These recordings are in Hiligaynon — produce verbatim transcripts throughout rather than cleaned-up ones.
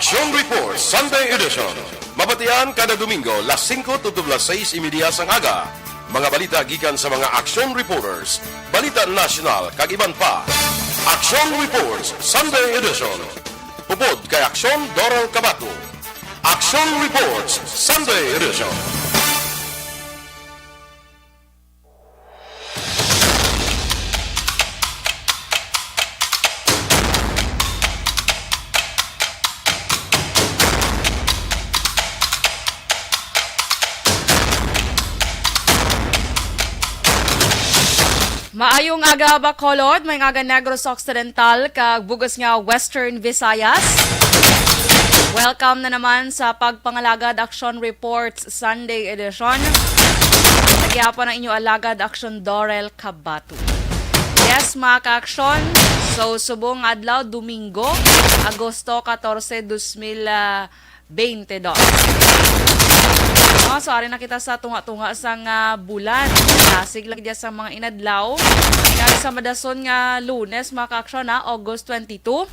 Action Report Sunday Edition. Mabatian kada Domingo, las singko tubtob las sais y media sang aga. Mga balita gikan sa mga action reporters, balita nasyonal, kag iban pa. Action Reports Sunday Edition. Upod kay Action Doral Cabato. Action Reports Sunday Edition. Maayong aga, Bacolod. Maayong aga, Negros Occidental, kag bug-os nga Western Visayas. Welcome na naman sa Pagpangalagad Action Reports Sunday Edition. Nagyapon ang inyo alagad, Action Dorel Cabato. Yes, mga ka-action. So, subong adlaw, Domingo, Agosto katorse, dos mil, ah, twenty-two. No, so, ari na kita sa tunga-tunga sang, ah, bulan. Dasig lang dyan sa mga inadlaw. Kag sa madason nga Lunes, mga ka-action, ha, August twenty-two,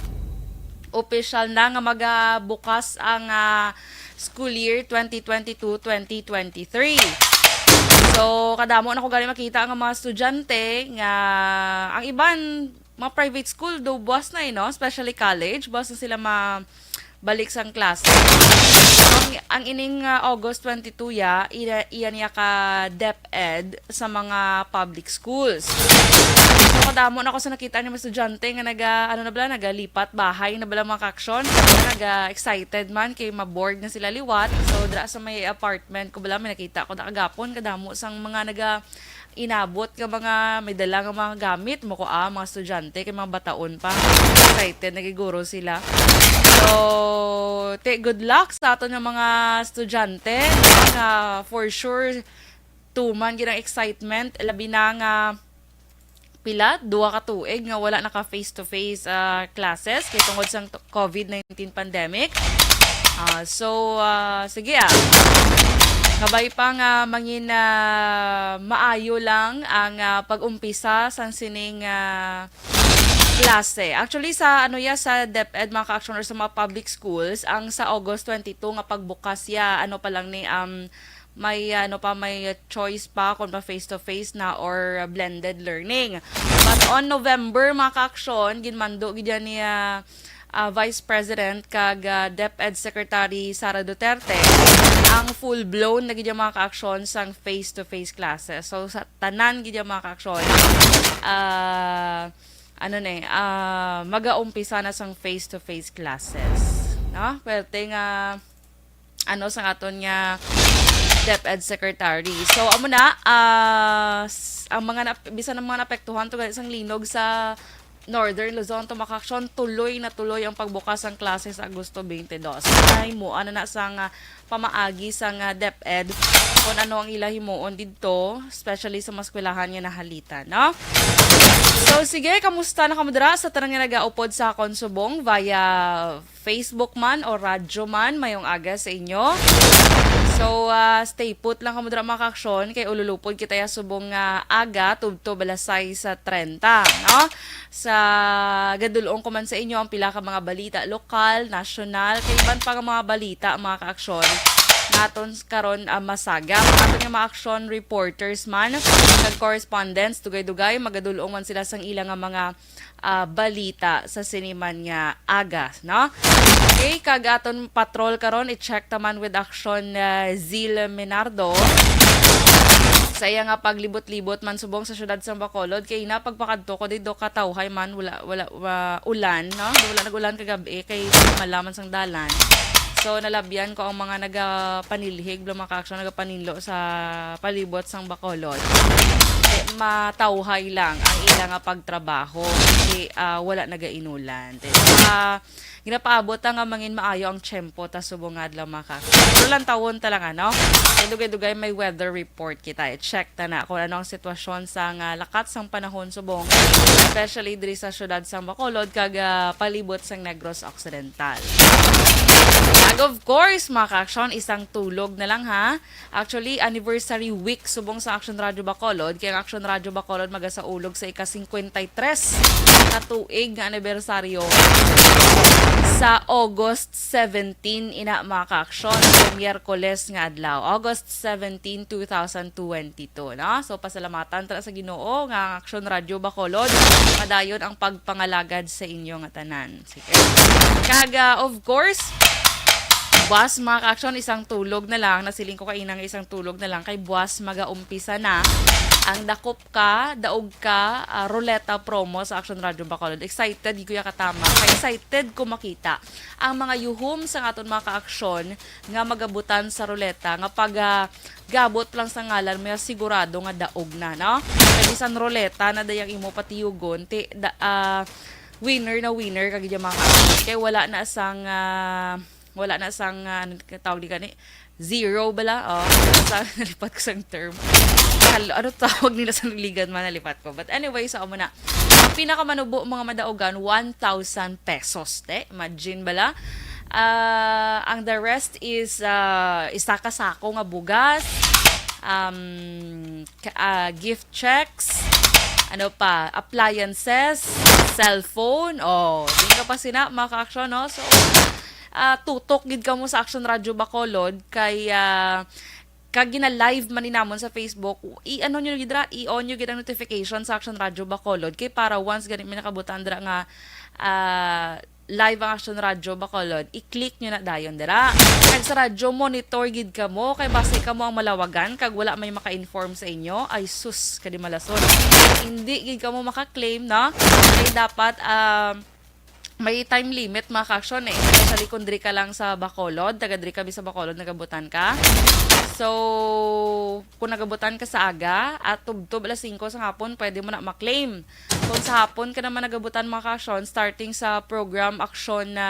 opisyal na nga magabukas ang, ah, school year twenty twenty-two, twenty twenty-three. So, kadamo na ko gani makita nga mga estudyante nga ang iban, mga private school, do buwas na, eh, no? Especially college, buwas na sila ma-, balik sang klase. Ang, ang ining, ah, August twenty-two ya, iya, iya niya ka DepEd sa mga public schools. So, kadamo na ko sa nakita ni mga estudyante nga naga, ano na bala, nagalipat bahay na bala, mga ka-action. Naga-excited man kay ma-bored na sila liwat. So, dira sa may apartment ko bala, may nakita ko na kagapon, kadamo sang mga naga inabot nga mga may dala nga mga gamit mo ko, ah, mga estudyante kay mga bataon pa. Excited na giguro sila. So, te, good luck sa aton nga mga estudyante nga for sure tuman gid ang excitement, labi na nga pila, duha ka tuig nga wala naka face to face, ah, classes kay tungod sang t-, covid nineteen pandemic. Ah, so, ah, sige, ah. Kabay pa nga mangin, ah, maayo lang ang, ah, pag-umpisa sang sining, ah, klase. Actually, sa, ano ya, sa DepEd, mga ka-action, or sa mga public schools, ang sa August twenty-two nga pagbukas ya, ano pa lang ni, um, may, ano pa, may choice pa kung pa face to face na or blended learning. But on November, mga ka-action, ginmando gid yan ni, ah, ah, Vice President kag, ah, DepEd Secretary Sara Duterte ang full blown na gid yung mga ka-action sang face to face classes. So, sa tanan gid yung mga ka-action, ah, ano na eh, ah, magaumpisa na sang face to face classes, no? Pwerte nga, ano, sang aton nga DepEd Secretary. So, amo na, ah, s-, ang mga nap-, bisan ang mga naapektuhan to gani sang linog sa Northern Luzon, to, mga ka-action, tuloy na tuloy ang pagbukas sang klase sa Agosto twenty-two. Ay, mo, ano na sang, ah, pamaagi sang, ah, DepEd kung ano ang ila himuon didto, especially sa mga eskwelahan nga nahalitan, no? So, sige, kamusta na kamo dira sa tanan nga nagaupod sa akon subong via Facebook man o radyo man, mayong aga sa inyo. So, ah, stay put lang kamo dira, mga ka-action, kay ululupod kita ya subong nga aga, tubtob alas sais trenta, no? Sa gadulong ko man sa inyo ang pila ka mga balita lokal, nasyonal, kay iban pa nga mga balita, mga ka-action, naton karon, ah, masagap. Aton nga mga action reporters man, kag correspondents, dugay-dugay, magadulong man sila sang ila nga mga ah, balita sa sini man nga aga, no? Okay, kag aton patrol karon, i-check ta man with action, ah, Zil Menardo. Sa iya nga paglibot-libot man subong sa siyudad sa Bacolod, kay ina pagpakadto ko didto katawhay man, wala, wala, wa-, ulan, no? Wala nag-ulan kagabi, kay malaman sang dalan. So, nalabyan ko ang mga nagapanilhig, mga ka-action, nagapaninlo sa palibot sang Bacolod. Eh, matawhay lang ang ila nga pagtrabaho. Kay, ah, wala nagainulan. Kay, ah, ginapaabot ta nga mangin maayo ang tiyempo ta subong nga adlaw, mga ka-action. Pero lantawon ta lang, ano? Kay dugay-dugay may weather report kita. I-check ta na kung ano ang sitwasyon sa nga lakat sang panahon subong, especially diri sa siyudad sang Bacolod kag, ah, palibot sang Negros Occidental. Kag of course, mga ka-action, isang tulog na lang, ha. Actually, anniversary week subong sa Action Radio Bacolod, kay ang Action Radio Bacolod magasaulog sa ika-singkwenta y tres ka tuig nga anibersaryo sa August seventeen, ina, mga ka-aksyon, sa Miyerkules nga adlaw, August seventeen, two thousand twenty-two, no? So, pasalamatan ta sa Ginoo nga ang Aksyon Radyo Bacolod, padayon ang pagpangalagad sa inyo nga tanan. Sige. Kag, ah, of course, buwas, mga ka-aksyon, isang tulog na lang. Nasiling ko kaina nga isang tulog na lang kay buwas magaumpisa na ang Dakop Ka, Daog Ka, ah, Ruleta promo sa Aksyon Radyo Bacolod. Excited gyud ko ya katama. Kay excited ko makita ang mga yuhom sa aton mga ka-aksyon nga magabutan sa ruleta nga pag, ah, gabot lang sa ngalan, may sigurado nga daog na, no? Kay bisan ruleta na dayang imo patiyugon, ti, da, ah, winner na winner kag dyan mga ka-aksyon. Kay wala na sang, ah, wala na sang, ah, ano ka tawag di gani? Zero bala? Oh, sa, nalipat ko sang term. Hal-, ano tawag nila sa Ligan man, nalipat ko. But anyway, so amo na. Ang pinakamanubo, mga madaugan, one thousand pesos, te. Imagine bala. Ah, ang the rest is, ah, isa ka sako nga bugas, um, ka-, ah, gift checks, ano pa, appliances, cellphone. Oh, di ka pa sina, mga ka-aksyon, no? So, ah, tutok gid kamo sa Aksyon Radyo Bacolod kay, ah, kag gina-live man ni namon sa Facebook, i-ano nyo gid ra, i-on nyo gid ang notification sa Aksyon Radyo Bacolod kay para once gani may nakabutan dira nga, ah, live ang Aksyon Radyo Bacolod, i-click nyo na dayon dira. Kag sa radyo, monitor gid kamo kay basi kamo ang malawagan kag wala may maka-inform sa inyo. Ay sus, kadi malasod. Hindi gid kamo maka-claim, no? Kay dapat, um, may time limit, mga ka-aksyon, eh. Especially kung diri ka lang sa Bacolod, taga diri kami sa Bacolod, nagabutan ka. So, kung nagabutan ka sa aga, at tubtob alas singko sa hapon, pwede mo na ma-claim. Kung sa hapon ka naman nagabutan, mga ka-aksyon, starting sa program aksyon na,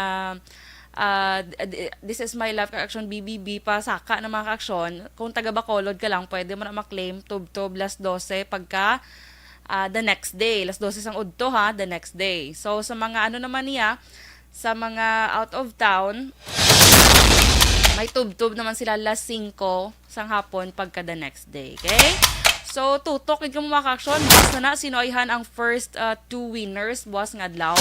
ah, d-, d-, This Is My Life, ka-aksyon B B B, pa saka na, mga ka-aksyon, kung taga Bacolod ka lang, pwede mo na ma-claim tubtob alas dose pagka ah, the next day. Alas dose sang udto, ha, the next day. So, sa mga ano naman niya, sa mga out of town, may tubtob naman sila alas singko sang hapon pagka the next day. Okay? So, tutok gid kamo, mga ka-aksyon. Basta na, sino ayhan ang first, ah, two winners buwas nga adlaw?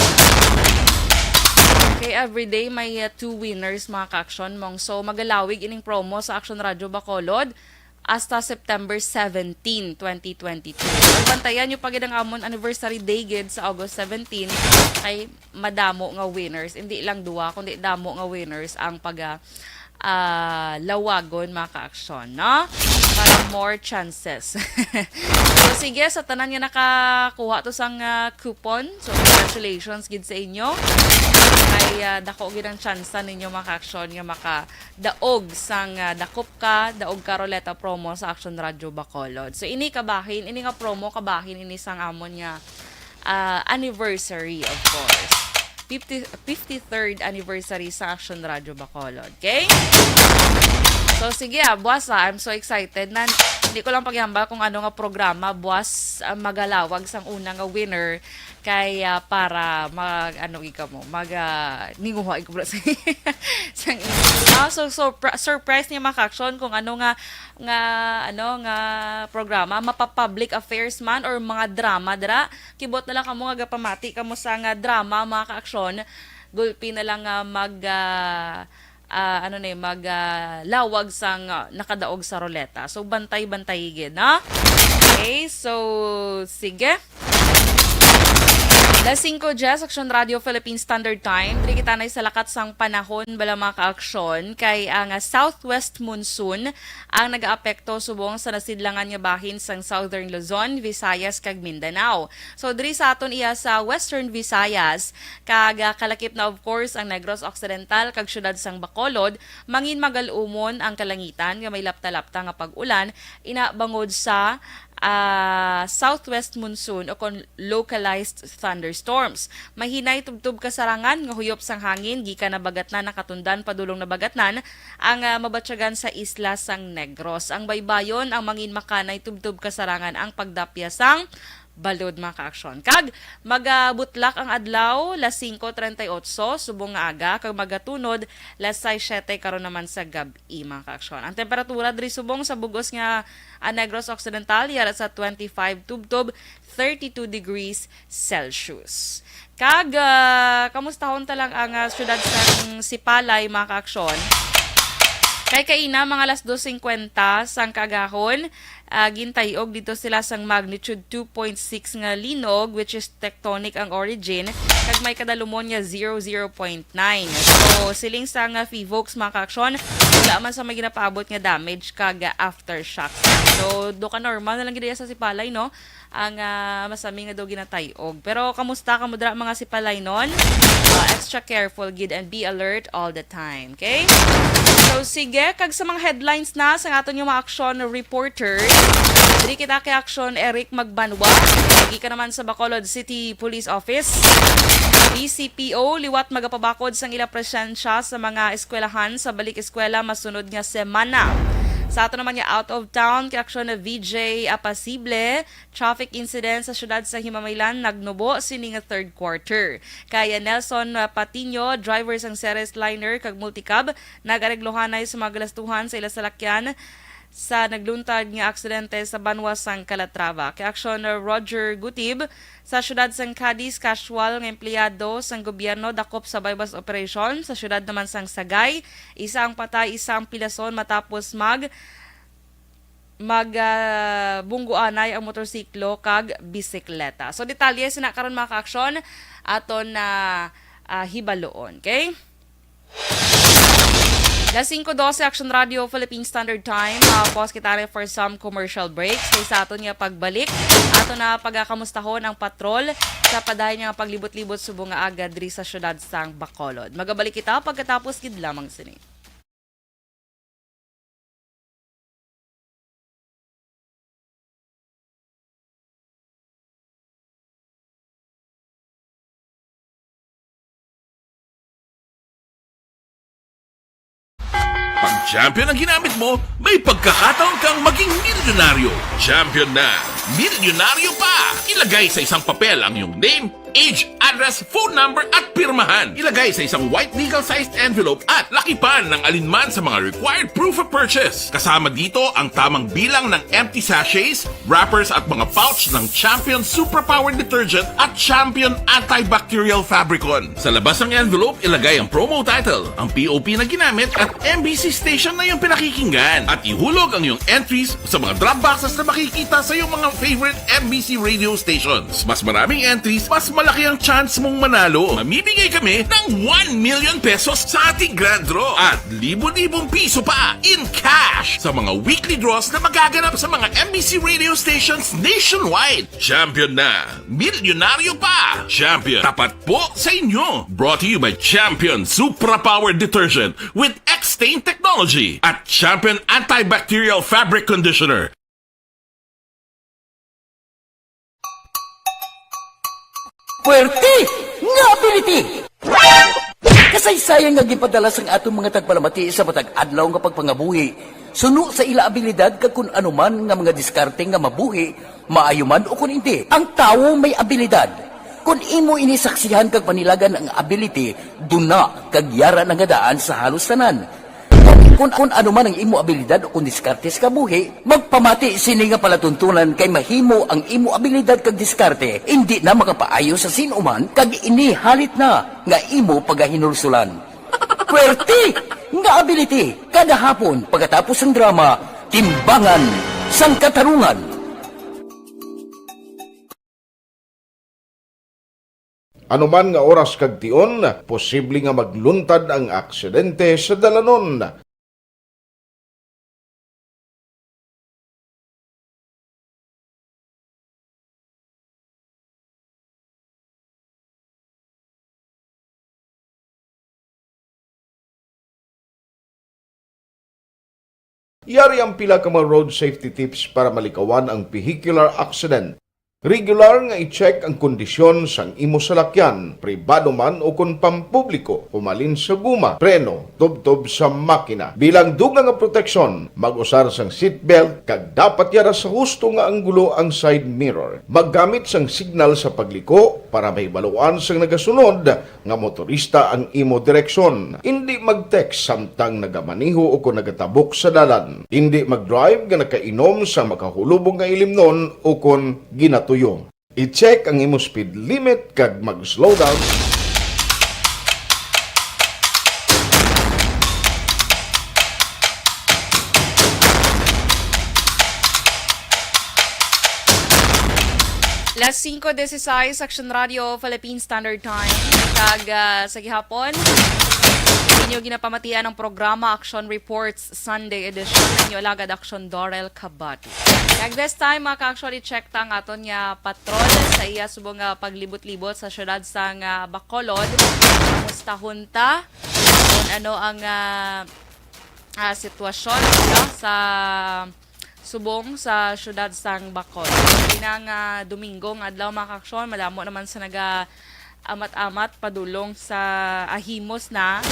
Okay, everyday may, ah, two winners, mga ka-aksyon mong. So, magalawig ining promo sa Aksyon Radyo Bacolod hasta September seventeen, twenty twenty-two. Pagbantayan nyo pa gid ang amon anniversary day gid sa August seventeen, kay madamo nga winners. Hindi lang duwa, kundi damo nga winners ang pag, ah, ah, lawagon, mga ka-aksyon, no? Para more chances. So, sige, sa tanan nga nakakuha to sang, ah, coupon, so congratulations gid sa inyo. Kay, ah, dako gid ang tsansa ninyo, mga ka-aksyon, nga maka daog sang, ah, Dakop Ka, Daog Ka Ruleta promo sa Aksyon Radyo Bacolod. So, ini kabahin, ini nga promo kabahin ini sang amon nga, ah, anniversary, of course. Fifty, fifty-third anniversary sa Aksyon Radyo Bacolod. Okay? So, sige, ah, buwas, ah, I'm so excited. Na, hindi ko lang paghambal kung ano nga programa buwas, ah, magalawag sang una nga winner. Kay, ah, para mag, ano, ikaw mo, mag, ah, ninguha, ikaw mo sa, sa, ah, so, so, pra-, surprise niya, mga ka-aksyon, kung ano nga, nga, ano, nga programa, mapa-public affairs man or mga drama dira. Kibot na lang kamo nga gapamati kamo sa nga drama, mga ka-aksyon. Gulpi na lang nga mag, ah, ah, ano ni, mag, ah, lawag sang, ah, nakadaog sa ruleta. So, bantay-bantay gid, no? Okay, so, sige. Las singko diyes, Aksyon Radio Philippine Standard Time. Diri kita na sa lakat sang panahon, bala, mga ka-aksyon, kay ang, ah, southwest monsoon ang nagaapekto subong sa nasidlangan nga bahin sang Southern Luzon, Visayas, kag Mindanao. So, diri sa aton iya sa Western Visayas, kag, ah, kalakip na, of course, ang Negros Occidental kag siyudad sang Bacolod, mangin magal-umon ang kalangitan nga may lapta-lapta nga pag-ulan, ina bangod sa, ah, southwest monsoon o kon localized thunderstorms. May hinay tubtob kasarangan nga huyop sang hangin gikan Nabagatnan nakatundan padulong Nabagatnan ang, ah, mabatyagan sa isla sang Negros. Ang baybayon ang mangin makanay tubtob kasarangan ang pagdapya sang balod, mga kaaksyon. Kag magabutlak ang adlaw, las singko treinta y ocho subong nga aga, kag magatunod las sais siete karon naman sa gab-i, mga kaaksyon. Ang temperatura diri subong sa bug-os nga, ah, Negros Occidental, yara sa twenty-five tubtob, thirty-two degrees Celsius. Kag, ah, kamustahon ta lang ang, ah, siyudad sang Sipalay, mga kaaksyon. Kay kaina, mga alas dos singkwenta sang kaagahon, ah, gintay-og dito sila sang magnitude two point six nga linog, which is tectonic ang origin, kag may kadalumon nga zero, zero point nine. So, siling sang, ah, PHIVOLCS, mga kaaksyon, wala man sa may ginapaabot nga damage kag, ah, aftershock. So, do ka normal na lang gid sa Sipalay, no? Ang, ah, masami nga daw ginatay-og. Pero kamusta kamo dira, mga Sipalaynon? Ah, extra careful gid and be alert all the time, okay? So sige, kag sa mga headlines na sa aton nga mga action reporter, diri kita kay Action Eric Magbanwa, gikan naman sa Bacolod City Police Office. D C P O liwat magapabakod sang ila presensya sa mga eskwelahan sa balik eskwela masunod nga semana. Sa ato naman nga out of town, kay Action V J Apasible, traffic incident sa siyudad sa Himamaylan nagnubo sini nga third quarter. Kay Nelson, uh, Patino, driver sang Ceres Liner kag Multicab, nag-areglohanay sa mga galastuhan sa ila salakyan sa nagluntad nga aksidente sa banwa sang Calatrava. Kay Action, uh, Roger Gutib, sa siyudad sang Cadiz, casual nga empleyado sang gobyerno dakop sa buy-bust operation. Sa siyudad naman sang Sagay, isa ang patay, isa ang pilason matapos mag mag, ah, bungguanay ang motorsiklo kag bisikleta. So, detalye sina karon, mga kaaksyon, aton na, ah, hibaloon. Okay? Las singko dose, Action Radio, Philippine Standard Time. Ah, pause kita rin for some commercial breaks. Kay sa aton nga pagbalik, aton na pagakamustahon ang patrol sa padayon nga paglibot-libot subong nga aga diri sa siyudad sang Bacolod. Magabalik kita pagkatapos gid lamang sini. Pag champion ang ginamit mo, may pagkakataon kang maging milyonaryo. Champion na, milyonaryo pa! Ilagay sa isang papel ang iyong name, age, address, phone number, at pirmahan. Ilagay sa isang white legal-sized envelope at lakipan ng alinman sa mga required proof of purchase. Kasama dito ang tamang bilang ng empty sachets, wrappers, at mga pouch ng Champion Suprapower Detergent at Champion Antibacterial Fabricon. Sa labas ng envelope, ilagay ang promo title, ang P O P na ginamit, at M B C station na iyong pinakikinggan. At ihulog ang iyong entries sa mga drop boxes na makikita sa iyong mga favorite M B C radio stations. Mas maraming entries, mas malaki ang chance mong manalo. Mamimigay kami ng one million pesos sa ating grand draw at libo-libong piso pa in cash sa mga weekly draws na magaganap sa mga M B C radio stations nationwide. Champion na! Milyonaryo pa! Champion, tapat po sa inyo! Brought to you by Champion Supra Power Detergent with X-Stain Technology at Champion Antibacterial Fabric Conditioner. Puwerte nga ability! Kasaysayan nga ginpadala sang aton mga tagpalamati sa matag adlaw nga pagpangabuhi, suno sa ila abilidad kag kun ano man nga mga diskarte nga mabuhi, maayo man o kun indi. Ang tawo may abilidad. Kun imo ini saksihan kag panilagan ang ability, duna kag yara na nga daan sa halos tanan. Kun, kun ano man ang imo abilidad o kun diskarte sa kabuhi, magpamati sini nga palatuntunan kay mahimo ang imo abilidad kag diskarte indi na makapaayo sa sin-o man kag ini halit na nga imo pagahinulsulan. Puwerte nga ability! Kada hapon, pagkatapos sang drama, Timbangan sang Katarungan. Ano man nga oras kag tion, posible nga magluntad ang aksidente sa dalanon. Yari ang pila ka mga road safety tips para malikawan ang vehicular accident. Regular nga i-check ang kondisyon sang imo salakyan, pribado man o kon pampubliko, humalin sa guma, preno, tubtob sa makina. Bilang dugang nga proteksyon, mag-usar sang seatbelt kag dapat yara sa husto nga anggulo ang side mirror. Maggamit sang signal sa pagliko para mahibaluan sang nagasunod nga motorista ang imo direksyon. Indi mag-text samtang nagamaneho o kon nagatabok sa dalan. Indi mag-drive nga nakainom sa makahulubog nga ilimnon o kon ginatuyo. I-check ang imo speed limit kag mag-slow down. Las singko dieciséis, Action Radio, Philippine Standard Time. Kag, ah, sa gihapon, inyo ginapamatian ang programa Action Reports Sunday Edition. Inyo alagad Action Dorel Kabati. Kag this time, mga ka-action, i-check ta ang aton nga patrol sa iya subong nga paglibot-libot sa siyudad sang, ah, Bacolod. Mustahon ta kung ano ang, ah, ah, sitwasyon, no, sa subong sa siyudad sang Bacolod. Ina nga Domingo nga adlaw, mga ka-action, madamo naman sa naga-amat-amat padulong sa ahimos na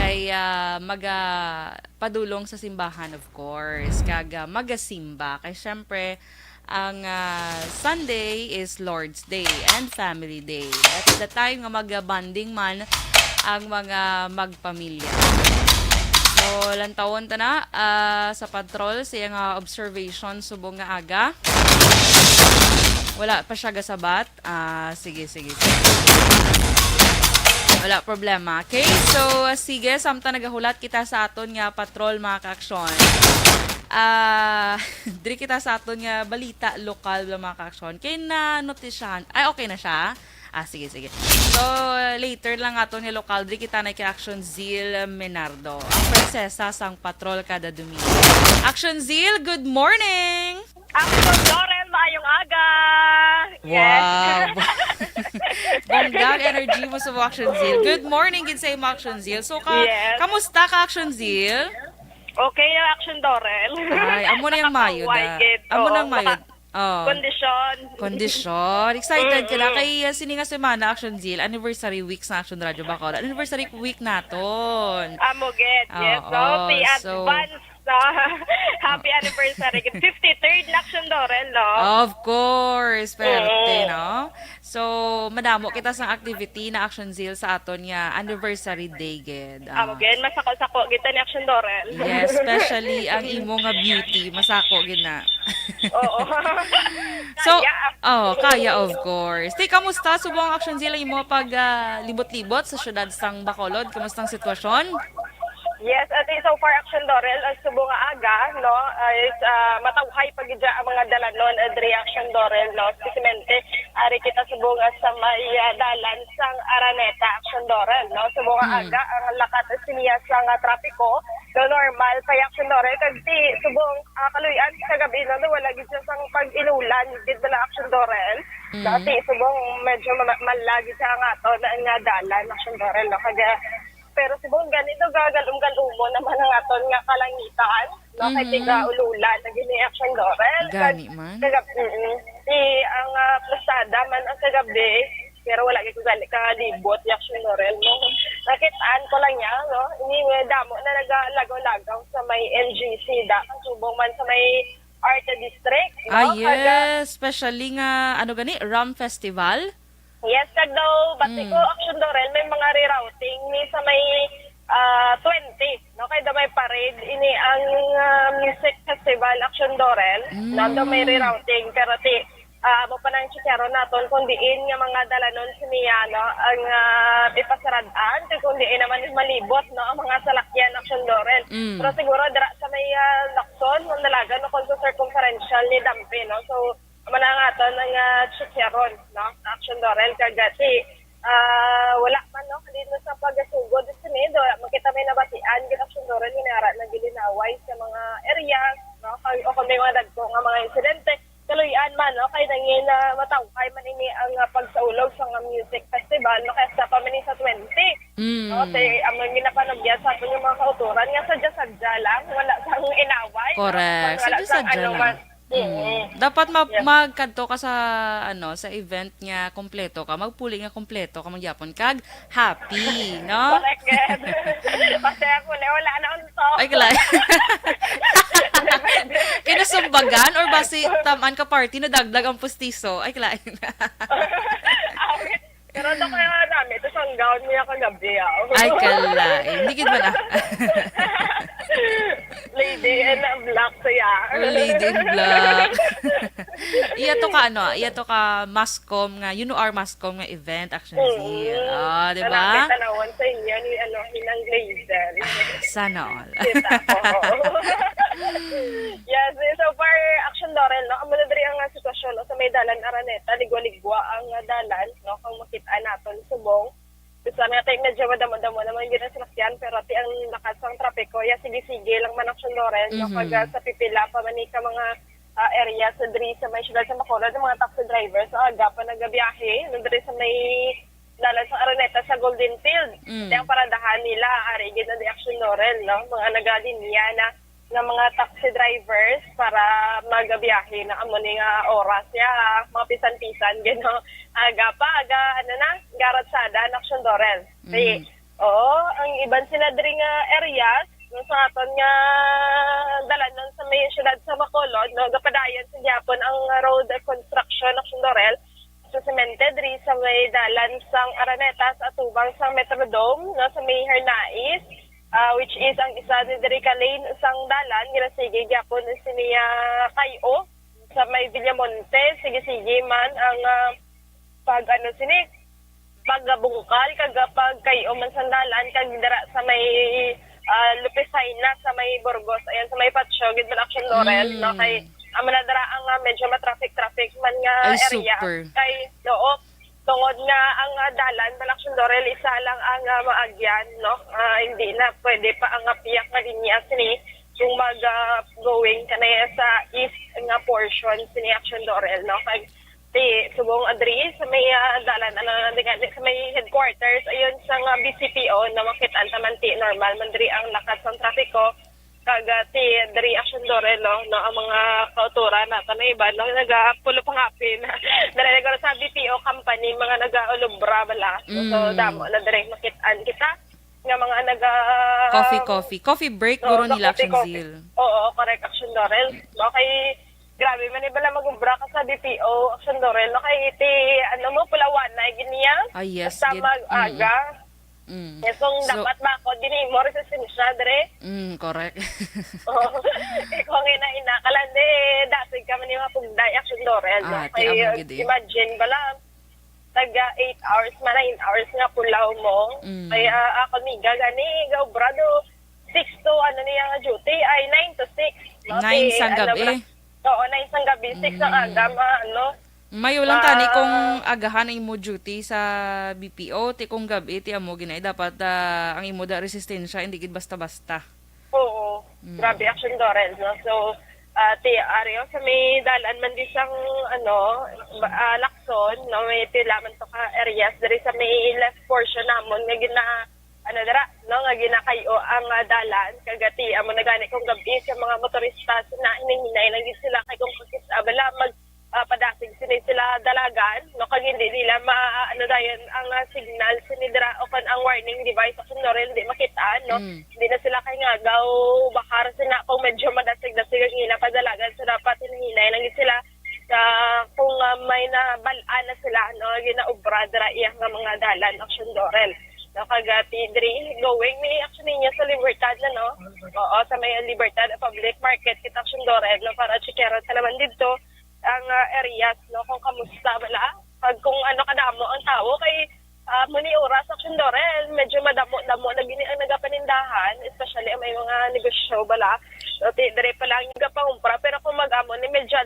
kay, ah, maga-, padulong sa simbahan, of course, kag, ah, magasimba. Kay syempre, ang, ah, Sunday is Lord's Day and Family Day. That is the time nga mag-bonding man ang mga magpamilya. So, lantawon ta na, ah, sa patrol sa iyang, ah, observation subong nga aga. Wala pa siya gasabat. Ah, sige, sige, sige. Wala problema. Okay, so, ah, sige, samtang nagahulat kita sa aton nga patrol, mga ka-action. Ah, diri kita sa aton nga balita lokal, mga ka-action. Kay na-notisyahan. Ay, okay na siya? Ah, sige, sige. So, later lang aton nga lokal, diri kita na kay Action Zil Menardo, ang prinsesa sang patrol kada Domingo. Action Zil, good morning! Action Dorel, maayong aga! Yes. Wow! Bongga ang energy mo sa Action Zil. Good morning gid sa imo, Action Zil. So, ka, Yes. kamusta ka, Action Zil? Okay na, Action Dorel. Ay, amo na yung mayod, Nakakauway ah. gid. Amo Oo, na ang mayod. naka-, Oh. kondisyon. Kondisyon. Excited ka na. Mm-mm. Kay, uh, sini nga semana, Action Zil, anniversary week sa Action Radio Bacolod. Anniversary week naton. Amo gid, yes. Oo, So, happy so advance. So, happy anniversary. Fifty-third na, Action Dorel, no? Of course, perte, Mm. no? So, madamo kita sang activity na, Action Zil, sa aton nga anniversary day, gid. Amo Ah. gid, masako-sako kita ni Action Dorel. Yes, especially ang imo nga beauty, masako gid na. Oo. So, Kaya. oh, kaya, of course. Ti, kamusta subong, Action Zil, ang imo pag, ah, libot-libot sa siyudad sang Bacolod? Kamusta ang sitwasyon? Yes, ati, so far, Action Dorel, ang subong nga aga, no, is, ah, matawhay pa gid ang mga dalanon, ah, diri, Action Dorel, no, especially ari kita subong nga sa may, ah, dalan sang Araneta, Action Dorel, no, subong nga Mm. aga, ang lakat siniya sang, ah, trapiko, no, normal pa, Action Dorel, kag ti, subong, ah, kaluy-an sa gabi, no, no, wala gid siya sang pag-inulan, gid bala, Action Dorel, Mm. dati, subong, medyo ma-, malagi siya nga ato, na, nga dalan, Action Dorel, no, kag, ah, Pero subong gani, no, gagalum-galumon naman ang aton nga kalangitan, no? Kay Mhm. tiga-ululan na gid ni, Action Dorel. Gani man. Kag-, mm-mm. Di ang, ah, plasada man ang kagabi, pero wala gid ko gani kalibot ni, Action Dorel, no? Nakit-an ko lang niya, no? Ini, eh, damo na nagalagaw-lagaw sa may M G C da, subong man sa may Arte District, no? Ah, Kag, ah, yes. Especially nga, ano gani, Ram Festival? Yes, kag daw, bati Mm. ko, Action Dorel, may mga rerouting ni sa may, ah, twenty, no? Kay daw may parade, ini ang, ah, music festival, Action Dorel, Mm. na daw may rerouting, pero ti, ah, amo pa nang checkeron naton kung diin nga mga dalanon siniya, no? Ang, ah, ipasarad-an, kag kung diin naman malibot, no? Ang mga salakyan, Action Dorel. Mm. Pero siguro, dira sa may, ah, Lacson, kung dalagan, no? Kung sa circumferential ni Dampi, no? So, Amo na nga aton ang, ah, chicharron, no? Action Dorel, kag ti, ah, wala man, no? Hindi na sa pagasugod, sinido, makita may nabatian, gid Action Dorel, hinara na gilinaway sa mga areas, no? Kag, o kung may mga dagko nga mga insidente, kaluy-an man, no? Kay nangin, ah, matawhay man ini ang, ah, pagsaulog sa mga music festival, no? Kaya sa pa man ni sa twenty, Mm. no? Kay, amo yung ginapanugyan sa aton yung mga kauturan, nga sadya-sadya lang, wala sang inaway, no? Correct. Wala sang Sadya-sadya ano lang. man. Mm. Dapat ma- Yeah. magkadto ka sa, ano, sa event nga kompleto ka, magpuli nga kompleto ka, magyapon kag happy, no? Correct, yes. Kasi ako na, wala na unto. Ay, kalay. Kinasumbagan or basi taman ka party, nadagdag ang pustiso? Ay, kalay. Pero ito kaya namin, ito sang gown niya kagabi, ah. Ay, kalay. Hindi gid man, ah. Lady in black siya. Lady in black. Iya to ka, ano, iya to ka mascom nga, you know, our mascom nga event, Action Mm. Zeal. Ah, di ba? Malapit tanawon sa inyo ni, ano, Hinang Glazer. Ah, sana all. Kita ko. Yes, eh, so far, Action Laurel, no? Amo na diri ang, ah, sitwasyon, no? Sa may dalan Araneta, ligwa-ligwa ang, ah, dalan, no? Kung makita naton subong. Sa nga tayo, medyo madamo-damo naman yun ang sinakyan, pero ti ang lakas sang trapiko, ya, sige-sige lang man, Action Laurel, no? Mhm. Pag, ah, sa pipila pa man ni ka mga, ah, area sa diri sa may siyudad sa Bacolod, ang mga taxi drivers, sa aga pa nagabiyahe, no, diri sa may dalan sa Araneta sa Golden Field. Mm. Kaya ang paradahan nila, ari gid na di, Action Laurel, no? Mga nagalinya na nga mga taxi drivers para magabiyahe na amo ni nga oras, ya, mga pisan-pisan, gano. Aga pa, aga, ano na, garatsada, Action Laurel. Kay, Mm. oo, ang iban sila diri nga areas, no, sa aton nga dalan nun sa may siyudad sa Bacolod, no, gapadayon sa gyapon ang road construction, Action Laurel, sa semente diri sa may dalan sang Araneta sa atubang sang Metrodome, no, sa may Hernais, ah, which is ang isa ni diri ka lane sang dalan, ginasigi gyapon sini, ah, Kay-o sa may Villamonte. Sige-sige man ang, ah, pag, ano, sini, pagabungkal kag pagkay-o man sang dalan kag dira sa may, ah, Lupicina sa may Burgos, ayan, sa may Patio gid man, Action Laurel, Mm. no, kay amo na dira ang, ah, medyo ma-traffic-traffic man nga Ay, area. Super. Kay, oo, tungod nga ang, ah, dalan man, Action Laurel, isa lang ang, ah, maagyan, no? Ah, hindi na pwede pa ang, ah, piyak nga linya sini kung mag, ah, going ka na sa east nga portion sini, Action Laurel, no? Kay ti subong adri sa may, ah, dalan, ano, di nga, di, sa may headquarters, ayun, sa nga B C P O, na makit-an ta man ti normal man diri ang lakat sang trapiko. Kag, ah, ti diri, Action Laurel, no, ang mga kauturan na may iba, no, nagapulo pangapin. Diri, nagkaroon sa B P O company, mga nagaulubra bala. So, Mm. damo na diri makit-an kita nga mga naga Coffee, coffee. Coffee break, no, guro nila, coffee, Action coffee. Zeal. Oo, correct, Action Laurel. No, kay grabe man, eh, bala mag-ubra ka sa B P O, Action Laurel, no, kay ti, ano mo, pulawanay gid niya. Ah, yes, Basta gid. Mag-aga. Mm. Mm. Yes, kung So dapat ba ako, dili mo resistensya, dre? Mm, correct. Oo. Eh, kung ina-ina ka lang, di, dasig ka man yung mapugday, Action Laurel, no? Ah, ti Kay, amo gid, eh. Imagine bala, taga eight hours man, nine hours nga pulaw mo. Mm. Kaya ako, miga, gani, gaubra do, six to, ano niya nga duty, ay, nine to six, no? Nine Ti, sang ano, gabi? Bala, oo, nine sang gabi, six ang Mm. aga, ma-, ano, Mayo lang tani Ah. kung agahan ang imo duty sa B P O, ti kung gab-i, ti amo ginay dapat, ah, ang imo da resistensya, hindi gid basta-basta. Oo. Mm. Grabe, Action Laurel, no? So, ah, ti, ariyo sa may dalan man di sang, ano, ba-, ah, Lacson, no? May pila man to ka areas diri sa may left portion namon nga gina-, ano dira, no, nga ginakayo ang, ah, dalan. Kag ti, amo na gani kung gab-i sa mga motorista, sina, hinay-hinay lang gid sila kay kung pakit-, ah, bala, mag, ah, padasig sini sila dalagan, no, kag hindi nila ma-, ano dayon ang, ah, signal sini dira o kon ang warning device, Action Laurel, hindi makit-an, no. Mm. Hindi na sila kay ngagaw, bakar sina kung medyo madasig-dasig ang ila padalagan, so dapat hinay-hinay lang gid sila. Sa kung, ah, may nabal-an na sila, no, ginaobra dira iya nga mga dalan, Action Laurel. No, kag, ah, ti diri going, may action niya sa Libertad na, no? Oo, sa may Libertad Public Market, kita, Action Laurel, no, para checkeran ka naman dito ang, ah, areas, no, kung kamusta bala. Pag kung ano kadamo ang tao, kay, ah, muni oras, Action Laurel, medyo madamo-damo na gini ang nagapanindahan, especially ang may mga negosyo bala. So, ti diri pa lang yung gapang